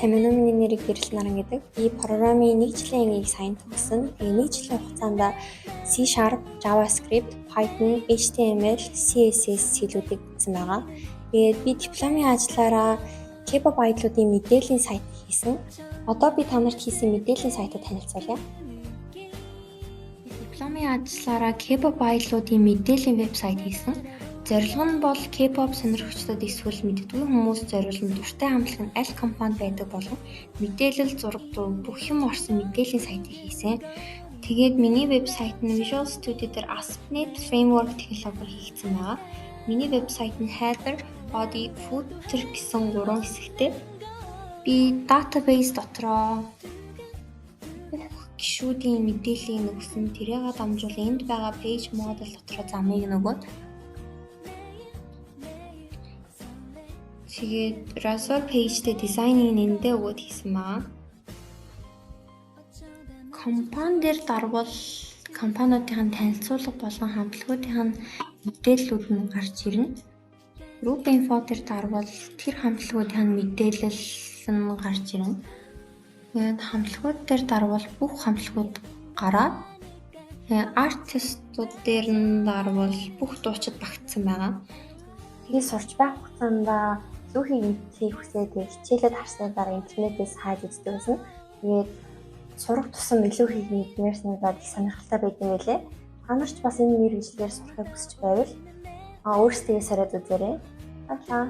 Сайн уу, миний нэрийг Гэрэл Наран гэдэг. Би программын нэг жилийн ангийг сайн төгссөн. Тэгээ нэг жилийн хугацаанд C#, JavaScript, Python, HTML, CSS хэлүүдийг үзсэн байгаа. Тэгээд би дипломын ажлаараа K-pop idol-уудын мэдээллийн сайт хийсэн. Одоо би та нарт хийсэн мэдээллийн сайтад танилцуулъя. Дипломын ажлаараа K-pop idol-уудын мэдээллийн вебсайт хийсэн. Зорилго нь бол K-pop сонирхогчдод эсвэл мэддэггүй хүмүүст зориулан дуртай хамтлаг нь аль компанид байдаг болон мэдээлэл, зураг, дуу бүх юм орсон мэдээллийн сайтыг хийсэн. Тэгээд миний вебсайт нь Visual Studio дээр ASP.NET Framework технологиор хийгдсэн байгаа. Миний вебсайт нь header, body, footer гэсэн гурван хэсэгтэй. Би database дотроо бүх гишүүдийн мэдээллийг өгсөн. Тэрийгээ дамжуулан энд байгаа page model дотроо замыг нөгөөд тэгээд Razor page-тэй дизайныг эндээ өгөөд хийсэн байгаа. Компани дээр дарвал компаниудын танилцуулга болон хамтлагуудын мэдээллүүд нь гарч ирнэ. Group info дээр дарвал тэр хамтлагуудын мэдээлэл нь гарч ирнэ. Тэгээд хамтлагууд дээр дарвал бүх хамтлагууд гараад, артистууд дээр нь дарвал бүх дуучид багтсан байгаа. Тэгээд сурч байх хугацаанд зүүхийг мэдэхийг хүсээд хичээлээ тарсны дараа интернетээс хайж үздэг байсан. Тэгээд сурах тусам илүү их мэдмээр санагдаад их сонирхолтой байд юм билээ. Та нар ч бас энэ мэргэжлээр сурахыг хүсэж байвал өөрсдөө сариад үзээрэй. Баярлалаа.